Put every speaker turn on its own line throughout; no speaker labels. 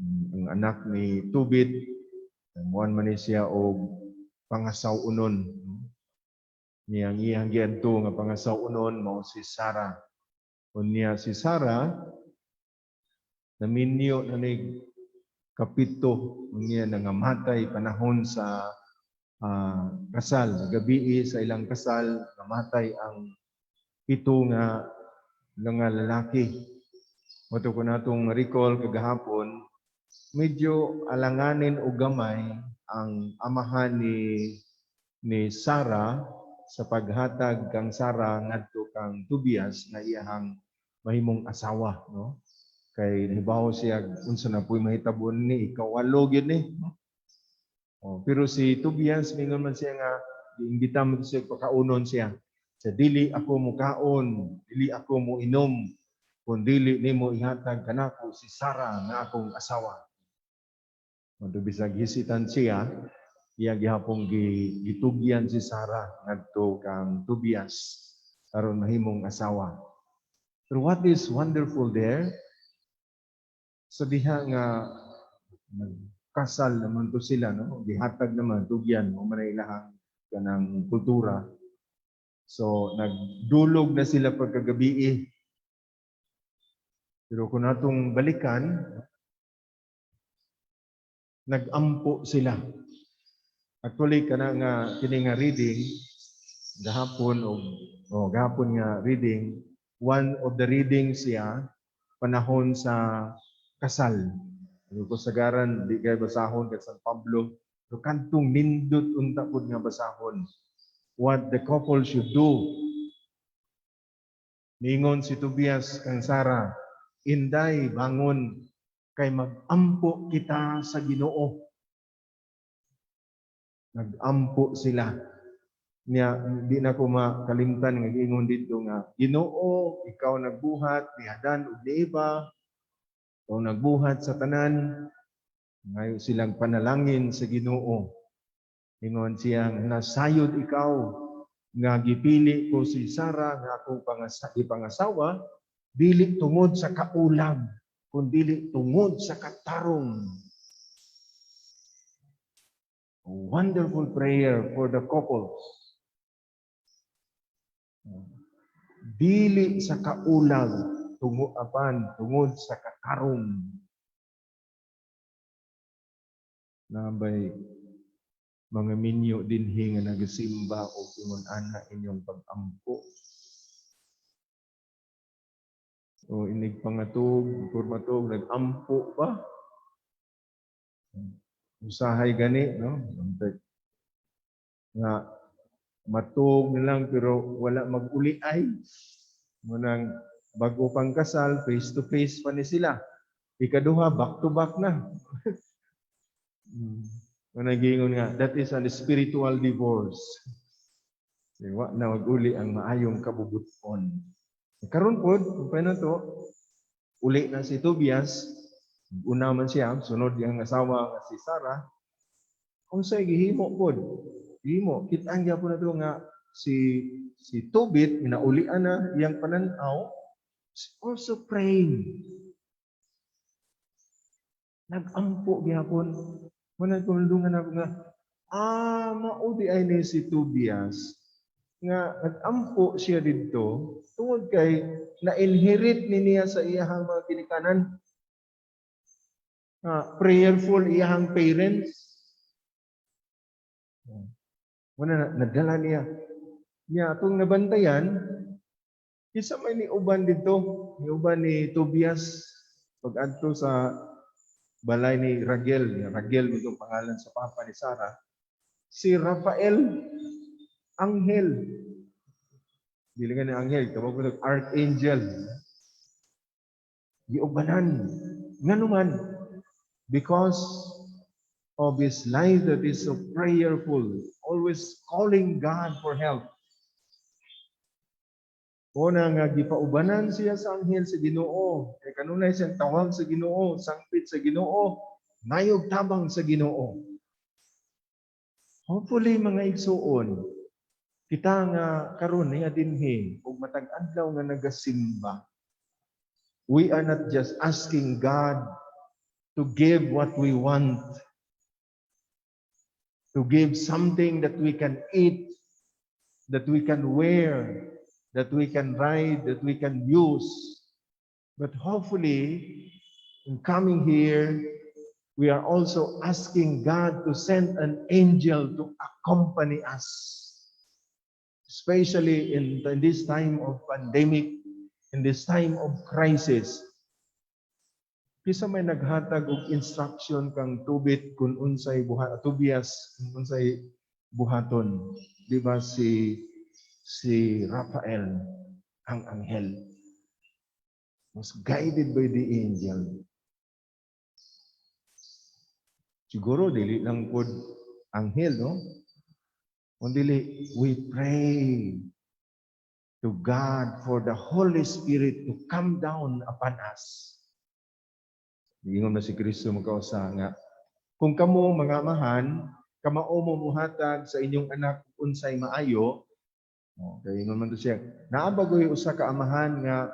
Ang anak ni Tobit, muan man ni siya og pangasaw-unon. Niya ang iyang giadto nga pangasaw-unon mao si Sara. Unya si Sara naminyo na ni kapito, unya nangamatay panahon sa kasal, gabii sa ilang kasal, namatay ang pito nga mga lalaki. Mao to ko natong recall kagahapon, medyo alanganin o gamay ang amahan ni Sara sa paghatag kang Sara ngadto kang Tobias nga iyahang mahimong asawa, no? Kay hibaw siya unsa na puy mahitabo ni ikawalo gyud ni, no? Oh, pero si Tobias, mingon man siya nga giimbita mo siya, pakaunon siya. Sa dili ako mukaon, dili ako mo inom kung dili nimo ihatag kanako si Sara nga akong asawa. Mao bisag hesitant siya, iya gihapong gitugyan si Sara ngadto kang Tobias aron mahimong asawa. Pero what is wonderful there, sa diha nga nagkasal naman to sila, no? Gihatag naman, tugyan, mao man ilahang kanang kultura. So, nagdulog na sila pagkagabii. Pero kung natong balikan, nagampo sila. Actually, kana nga kini nga reading gahapon o gahapon nga reading, one of the readings siya panahon sa kasal. Ano ko sagaran di kay basahon kay San Pablo, pero kantong nindot unta pud nga basahon. What the couple should do. Ningon si Tobias kang Sara, "Inday, bangon kay magampo kita sa Ginoo." Nagampo sila. Niya, di na ko makalimtan nga giingon dito nga, "Ginoo, ikaw nagbuhat ni Adan ug ni Eva, ikaw nagbuhat sa tanan." Ngayo silang panalangin sa Ginoo. Ingon siyang, "Nasayod ikaw nga gipili ko si Sara nga akong ipangasawa, dili tungod sa kaulag, kundi tungod sa katarong." A wonderful prayer for the couples. Dili sa kaulag, tungo apan tungod sa katarong. Nabay mga minyo dinhi nga nagasimba og ingon ana inyong pag-ampo? O inig pangatog, kurmatog, nag-ampo ba? Usahay gani, no? Nga matug na lang pero wala mag-uli ay. Munang bago pang kasal, face to face pa ni sila. Ikaduha, back to back na. Munang giingon nga, that is an spiritual divorce. Wa na mag-uli ang maayong kabubuton. Karon pod, kung na to, uli na si Tobias, una man siya, sunod yung asawa nga si Sarah. Kung sa gihimo pod, gihimo, kita gyapon na to nga si Tobit, inaulian na iyang pananaw, is also praying. Nagampo gihapon. Muna kumundungan ako nga, mao di ay ni si Tobias, nga nagampo siya didto tungod kay na-inherit ni niya sa iyahang mga ginikanan. Prayerful iyahang parents. Muna na, nadala niya. Niya atong nabantayan, isa may niuban dito, niuban ni Tobias pag-adto sa balay ni Raguel. Ni Raguel itong pangalan sa papa ni Sarah. Si Rafael, anghel. Dili nga ni anghel, tawag mo archangel. Giubanan. Nganuman, because of his life that is so prayerful, always calling God for help. Una nga gipaubanan siya sa anghel sa Ginoo. Kay kanunay siyang tawag sa Ginoo, sangpit sa Ginoo, ngayog tabang sa Ginoo. Hopefully, mga igsuon, kita nga karon niya dinhi ug matag adlaw nga nagasimba, we are not just asking God to to give what we want, to give something that we can eat, that we can wear, that we can ride, that we can use. But hopefully, in coming here, we are also asking God to send an angel to accompany us. Especially in this time of pandemic, in this time of crisis. Kinsa may naghatag og instruction kang Tobit kung unsay buhat, Tobias, kung unsay buhaton? Di ba si Rafael ang anghel was guided by the angel. Siguro dili lang pod anghel, no? Kung dili, we pray to God for the Holy Spirit to come down upon us. Ingon na si Kristo magkausa nga, kung kamo mga amahan, kamao mo muhatag sa inyong anak unsay maayo, oh, kay ingon man to siya, naa ba goy usa ka amahan nga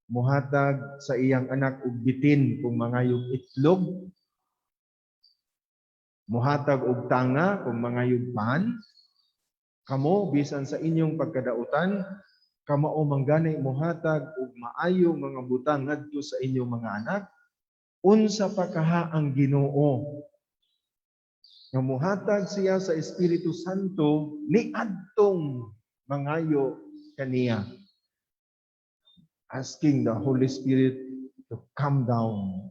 muhatag sa iyang anak og bitin kung mangayog itlog? Muhatag og tanga kung mangayog pan? Kamo, bisan sa inyong pagkadautan, kamao man gani muhatag og maayong mga butang ngadto sa inyong mga anak, unsa pa kaha ang Ginoo nga muhatag siya sa Espiritu Santo niadtong mangayo kaniya? Asking the Holy Spirit to come down.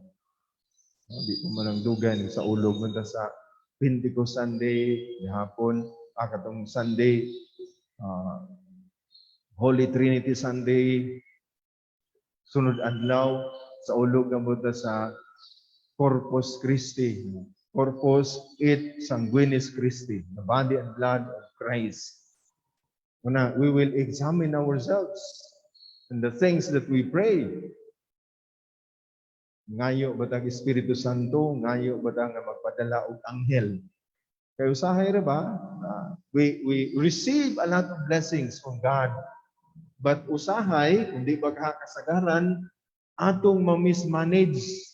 No, di ko man ang dugan sa ulog man ta sa Pentecost Sunday gihapon, katong Sunday, Holy Trinity Sunday sunod adlaw, sa ulog nga mo ta sa Corpus Christi. Corpus et Sanguinis Christi, the body and blood of Christ. Una, we will examine ourselves and the things that we pray. Ngayo ba tag Espiritu Santo? Ngayo ba ta nga magpadala og anghel? Kay usahay ra ba? We receive a lot of blessings from God. But usahay, kung di ba kasagaran, atong ma-mismanage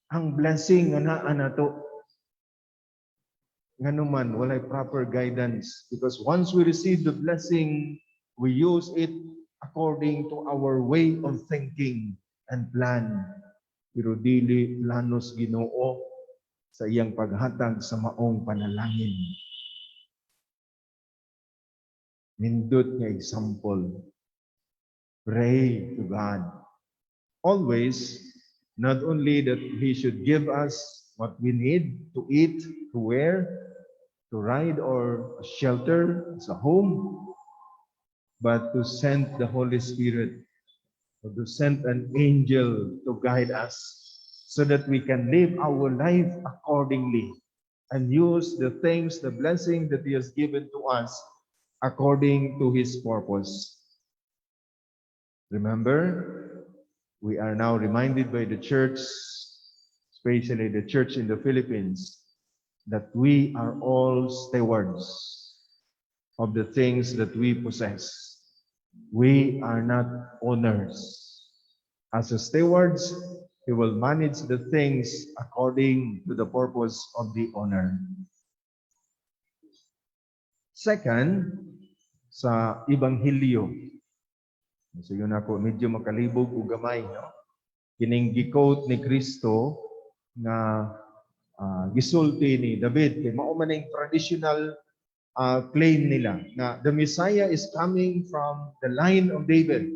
ang blessing nga naa nato. Ngano man walay proper guidance, because once we receive the blessing, we use it according to our way of thinking and plan. Pero dili planos Ginoo sa iyang paghatag sa maong panalangin. Nindot nga example. Pray to God. Always, not only that He should give us what we need to eat, to wear, to ride or a shelter, as a home, but to send the Holy Spirit, or to send an angel to guide us so that we can live our life accordingly and use the things, the blessing that He has given to us according to His purpose. Remember, we are now reminded by the church, especially the church in the Philippines, that we are all stewards of the things that we possess. We are not owners. As a stewards, he will manage the things according to the purpose of the owner. Second, sa Ebanghelyo. So yun ako, medyo makalibog og gamay, no? Kining gi-quote ni Kristo nga gisulti ni David kay mao man ang traditional claim nila na the Messiah is coming from the line of David.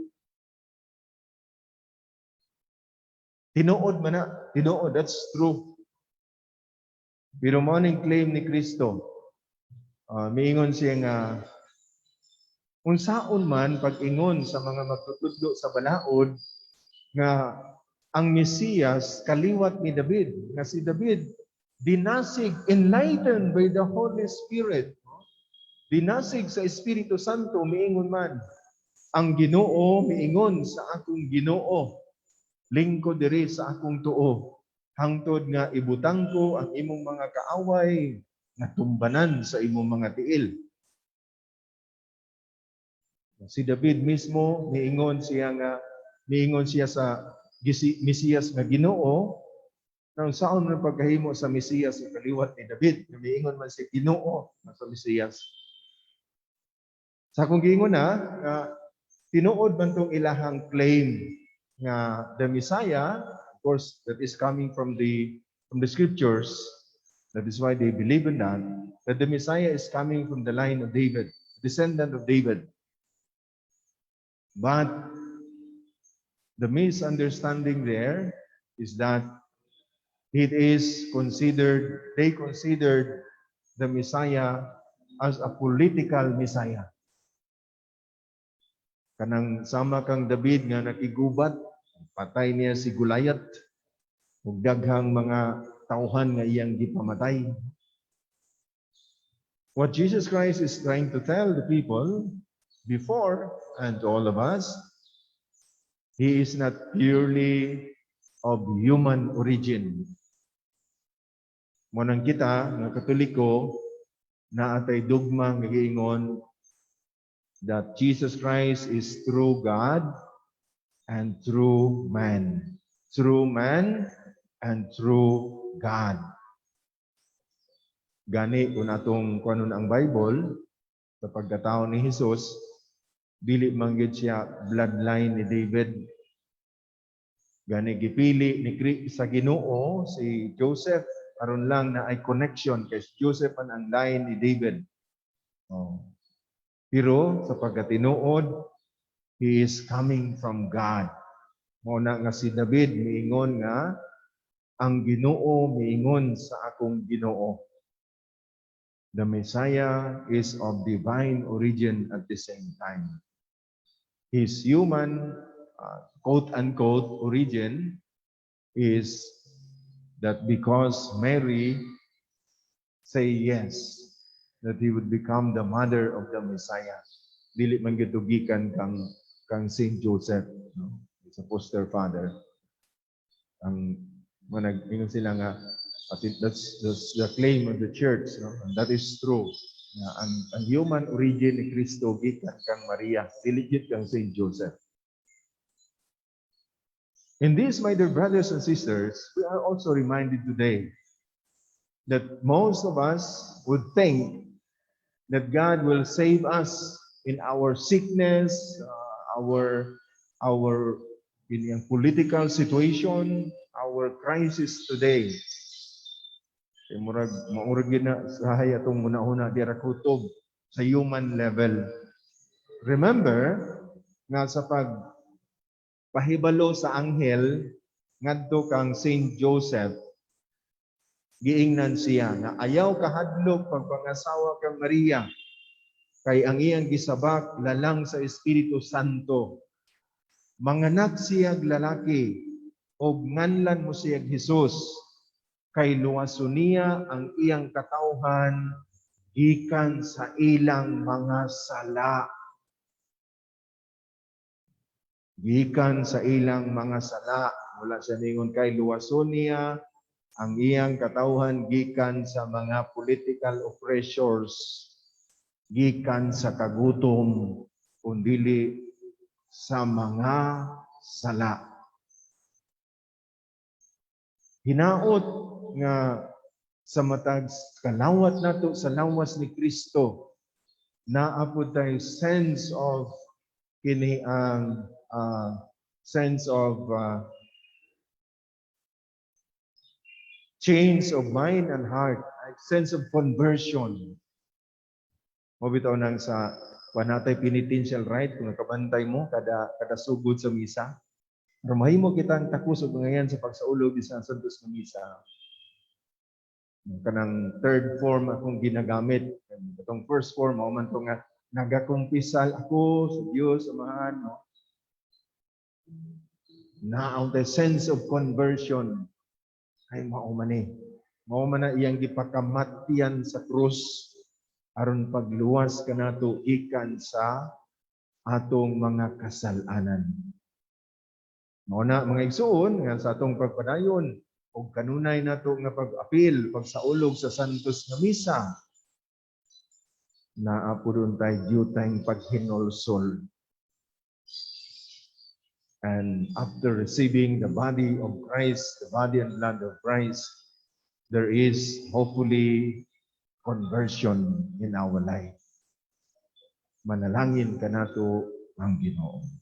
Tinuod man na, tinuod, that's true. Pero mao ning claim ni Kristo. Miingon siya nga unsaon man pag-ingon sa mga magtutudlo sa balaod nga ang Mesiyas kaliwat ni David, nga si David dinasig, enlightened by the Holy Spirit, dinasig sa Espiritu Santo, miingon man, "Ang Ginoo miingon sa akong Ginoo, lingkod diri sa akong tuo hangtod nga ibutang ko ang imong mga kaaway nga tumbanan sa imong mga tiil." Si David mismo miingon siya nga miingon siya sa Mesiyas nga Ginoo. Nang saon man pagkahimo sa Mesiyas sa kaliwat ni David, nga miingon man si Ginoo sa Mesiyas? Sa akong giingon na, nga tinuod man tong ilahang claim nga the Messiah, of course, that is coming from the scriptures, that is why they believe in that, that the Messiah is coming from the line of David, descendant of David. But the misunderstanding there is that they considered the Messiah as a political Messiah. Kanang sama kang David nga nakigubat, patay niya si Goliath, ug daghang mga tawhan nga iyang gipamatay. What Jesus Christ is trying to tell the people before and to all of us, he is not purely of human origin. Mao nang kita nga Katoliko, naa tay dogma nga giingon that Jesus Christ is true God and true man. True man and true God. Gani kung atong kuanon ang Bible sa pagkatao ni Jesus, dili man gyud siya bloodline ni David. Gani gipili ni sa Ginoo si Joseph aron lang naay connection kay si Joseph man ang line ni David. Oh. Pero sa pagkatinuod, he is coming from God. Mao na nga si David miingon nga ang Ginoo miingon sa akong Ginoo. The Messiah is of divine origin at the same time. His human, quote-unquote, origin is that because Mary say yes, that he would become the mother of the Messiah. Dili man gyud gikan kang Saint Joseph, no? He's a foster father. Ang mga nag-ingon sila nga that's the claim of the church, no? And that is true. Nga ang human origin ni Kristo gikan kang Maria, dili gyud kang Saint Joseph. In this, my dear brothers and sisters, we are also reminded today that most of us would think that God will save us in our sickness, our in political situation, our crisis today. Kay murag maurag gyud na sa atong una-una dira kutob sa human level. Remember nga sa pag pahibalo sa anghel ngadto kang Saint Joseph, giingnan siya nga ayaw kahadlok pagpangasawa kang Maria kay ang iyang gisabak lalang sa Espiritu Santo. Manganak siyag lalaki ug nganlan mo siyag Jesus kay luwason niya ang iyang katawhan gikan sa ilang mga sala. Gikan sa ilang mga sala. Wala siya ningon kay luwason niya ang iyang katawhan gikan sa mga political oppressors, gikan sa kagutom, kundili sa mga sala. Hinaot nga sa matag kalawat nato sa lawas ni Kristo, naa pod tay sense of kini ang sense of change of mind and heart, a sense of conversion. Mao bitaw nang sa panatay penitential rite, kung nakabantay mo kada sugod sa misa. Pero mahimo kitang takos og ngayan sa pagsaulog sa Santos nga Misa. Kanang third form akong ginagamit. Itong first form mao man to nga nagakumpisal ako sa Dios Amahan, no? Now the sense of conversion ay mao man ni. Mao man na iyang gipakamatyan sa krus aron pagluwas kanato gikan sa atong mga kasalanan. Mao na, mga igsuon, nga sa atong pagpadayon og kanunay nato nga pag-apil, pagsaulog sa Santos nga Misa, naa pud tay dyutang paghinulsol. And after receiving the body of Christ, the body and blood of Christ, there is hopefully conversion in our life. Manalangin kanato ang Ginoo.